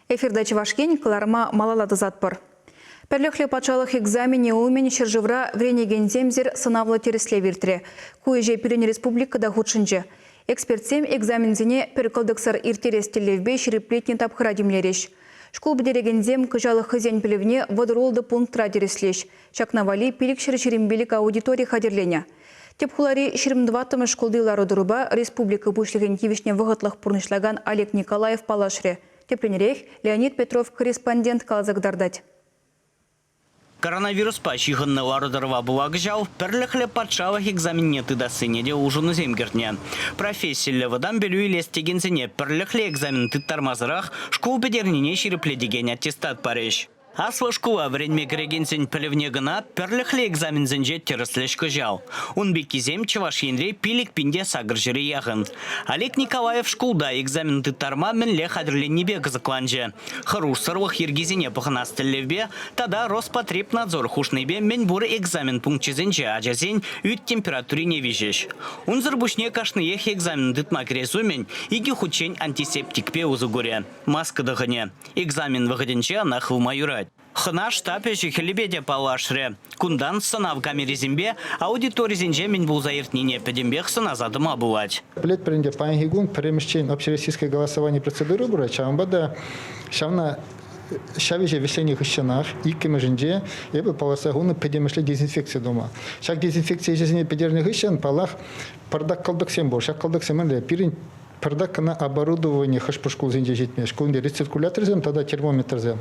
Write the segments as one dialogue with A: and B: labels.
A: Эфирта Чӑваш Ен кӑларӑма малалла тӑсатпӑр. Пӗрлӗхлӗ патшалӑх экзаменӗ умӗн ҫӗршывра вӗренекенсемсӗр сӑнавлӑ тӗрӗслев иртрӗ. Ку ӗҫе пирӗн республика та хутшӑнчӗ. Экспертсем экзаменсене пӗр кӑлтӑксӑр ирттерес тӗллевпе ҫирӗплетнӗ тапхӑра тимлерӗҫ. Шкул пӗтерекенсем кӑҫал хӑйсен пӗлӗвне 36 пунктра тӗрӗслӗҫ. Ҫакна валли 525 аудитори хатӗрленӗ. Тӗп хулари 24-мӗш шкулти лару-тӑрупа республика Пуҫлӑхӗн тивӗҫне вӑхӑтлӑх пурнӑҫлакан Олег Николаев паллашрӗ. Тӗплӗнрех Леонид Петров корреспондент каласа кӑтартать.
B: Коронавируспа ҫыхӑннӑ лару-тӑрӑва пула кӑҫал пӗрлӗхлӗ патшалӑх экзаменне тытассине те улшӑнусем кӗртнӗ. Профессиллӗ вӑтам пӗлӳ илес текенсене пӗрлӗхлӗ экзамен тыттармасӑрах шкул пӗтернине ҫирӗплетекен аттестат парӗҫ. Аслӑ шкула вӗренме кӗрекенсен пӗлӗвне кӑна пӗрлӗхлӗ экзаменсенче тӗрӗслӗҫ кӑҫал. Ун пеккисем Чӑваш Енре 5 пин те сакӑр ҫӗре яхӑн. Олег Николаев шкулта экзамен тыттарма мӗнле хатӗрленнипе кӑсӑкланчӗ. Хӑрушсӑрлӑх йӗркисене пӑхӑнас тӗллевпе тата Роспотребнадзор хушнипе мӗнпур экзамен пункчӗсенче ачасен ӳт температурине виҫӗҫ. Унсӑр пуҫне кашниех экзамен тытма кӗрес умӗн икӗ хутчен антисептикпе усӑ курӗ. Маска тӑхӑнӗ. Экзамен вӑхӑтӗнче ӑна хывма юрать. Хӑна штаб ӗҫӗ-хӗлӗпе те паллашрӗ. Кунтан сӑнав камерисемпе аудиторисенче мӗн пулса иртнине пӗтӗмпех сӑнаса тӑма пулать.
C: Пӗлетпӗр ӗнтӗ, паянхи кун пӗрремӗшчен общероссийское голосование процедура пырать, ҫавӑнпа та ҫавна ҫав ӗҫе вӗҫленӗ хыҫҫӑнах иккӗмӗшӗнче эпӗ палӑртса хунӑ пӗтӗмӗшле дезинфекци тума. Ҫак дезинфекци ӗҫӗсене пӗтернӗ хыҫҫӑн, паллах, пӑртак кӑлтӑксем пур. Ҫак кӑлтӑксем мӗнле? Пирӗн Пӗртак кӑна оборудовани хӑш-пӗр шкулсенче ҫитмест. Кунти рециркуляторсем тата термометрсем.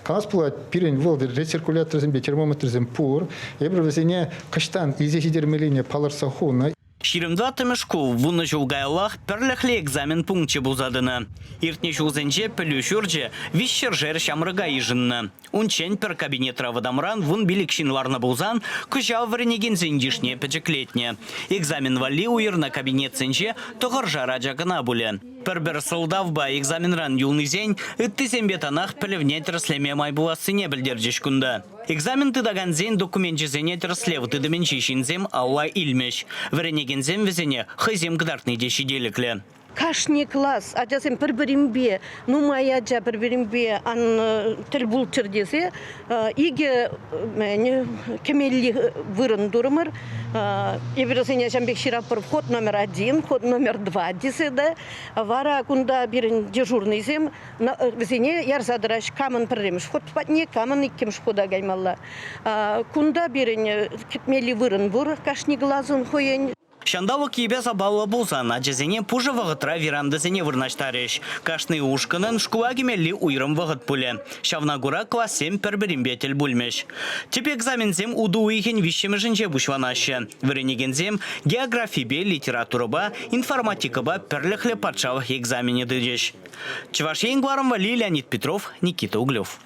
C: Калас пулать, пирӗн вӑл рециркуляторсемпе термометрсем пур. Эпир вӗсене кӑҫтан илсе ҫитермеллине палӑртса хунӑ.
B: 24-мӗш шкул 10 ҫул каяллах пӗрлӗхлӗ экзамен пункчӗ пулса тӑнӑ. Иртнӗ ҫулсенче пӗлӳ ҫурчӗ виҫҫӗршер ҫамрӑка йышӑннӑ. Унччен пӗр кабинетра вӑтамран 15 ҫын ларнӑ пулсан, кӑҫал вӗренекенсен йышне пӗчӗклетнӗ. Экзамен валли уйӑрнӑ кабинетсенче тӑхӑршар ача кӑна пулӗ. Пӗр-пӗр сӑлтавпа экзаменран юлнисен ыттисемпе танах пӗлӗвне тӗрӗслеме май пулассине пӗлтерчӗҫ кунта. Экзамен тытакансен докуменчӗсене тӗрӗслев тытӑмӗнчи ҫынсем алла илмӗҫ. Вӗренекенсем вӗсене хӑйсем кӑтартни те ҫителӗклӗ.
D: Кашни класс ачасем пӗр-пӗринпе, нумай ача пӗр-пӗринпе ан тӗл пулччӑр тесе икӗ кӗмелли вырӑн турӑмӑр. Эпир вӗсене ҫавӑн пек ҫыратпӑр вход номер один, вход номер два тесе те. Вара кунта пирӗн дежурнӑйсем вӗсене ярса тӑраҫ. Камӑн пӗрремӗш вход патне, камӑн иккӗмӗш входа каймалла. Кунта пирӗн кӗтмелли вырӑн пур кашни класӑн хӑйӗн.
B: Ҫанталӑк йӗпе-сапаллӑ пулсан ачасене пушӑ вӑхӑтра верандӑсене вырнаҫтарӗҫ. Кашни ушкӑнӑн шкула кӗмелли уйрӑм вӑхӑт пулӗ. Ҫавна кура классем пӗр-пӗринпе тӗл пулмӗҫ. Тӗп экзаменсем утӑ уйӑхӗн виҫҫӗмӗшӗнче пуҫланаҫҫӗ. Вӗренекенсем географипе, литературӑпа, информатикӑпа пӗрлӗхлӗ патшалӑх экзаменӗ тытӗҫ. Чӑваш Ен кӑларӑм валли Леонид Петров, Никита Углев.